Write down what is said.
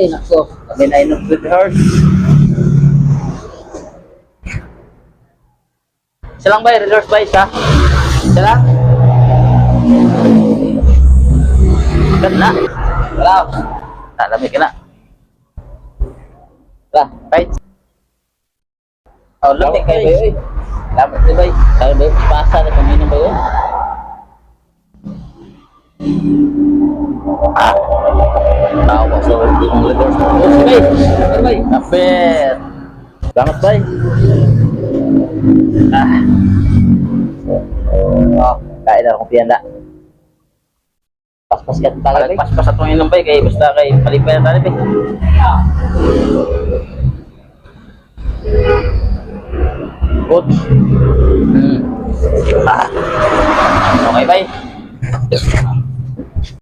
Ay, nako. Kami na inom with heart. Isa lang ba? Reverse ba isa? Isa lang? Ganda. Wala. Lamig ka na. Wala. Right. Oh, lamig kayo ba yun? Lamig di ba? Kaya ba? Pasa na kung inom ba yun? Ah. Tawa sa imong reverse. Bay. Bay. Kapit. Salamat, bay. Ah. Oh, kain na akong piyanda. Paspas ka talaga, bay. Paspas atong inom, bay, kay basta kay palipay na tayo, bay. Coach. Ah. Okay, bay.